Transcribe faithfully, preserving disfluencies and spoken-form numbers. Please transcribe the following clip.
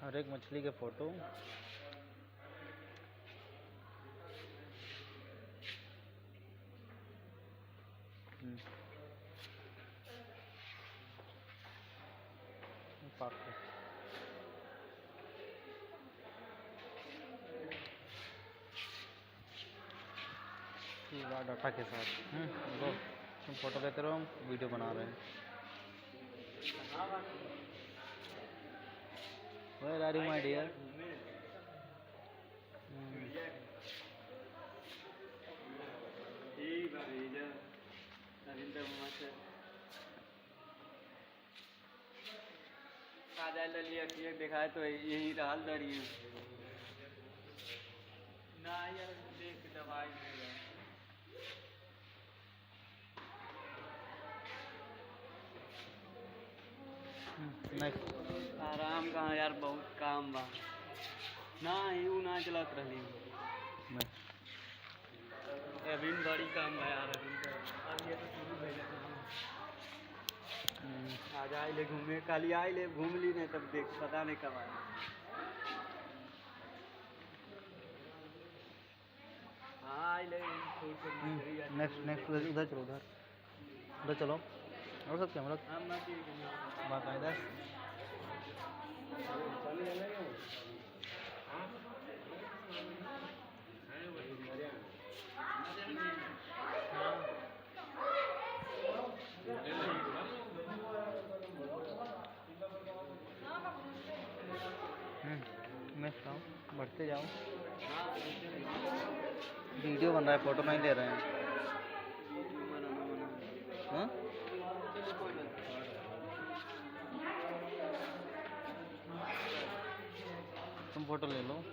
और एक मछली के फोटो। हम्म। पाक को। ये बायोडाटा के साथ। हम्म, देखो, तुम फोटो लेते रहो, हम वीडियो बना रहे हैं। Where are you, my dear? हम्म। ठीक बा, भेजा। अभी तो मस्त। आ जाए ललिया, अखिया देखाए तो यही रहल दरिया। ना यार, देख के दवाई दे यार। हम्म, next। आराम कहाँ यार, बहुत काम बा। ना, यू ना चलत रहली। Next। अभी बड़ी काम बा यार, अभी तो, अब ये तो शुरू भइल है काम। हम्म। आज आइले घूमे, काली आइले घूम ली, नहीं तब देख, पता नहीं कब आए। हाँ, आइले, थोड़ी सी हम्म, मंजरी है। Next, next, उधर, उधर चलो, उधर। उधर चलो। और सब कैमरा हम ना की बाकायदा। हम्म, मैं बताऊँ, बढ़ते जाओ। वीडियो बन रहा है, फोटो नहीं ले रहे हैं। हाँ? तुम फोटो ले लो।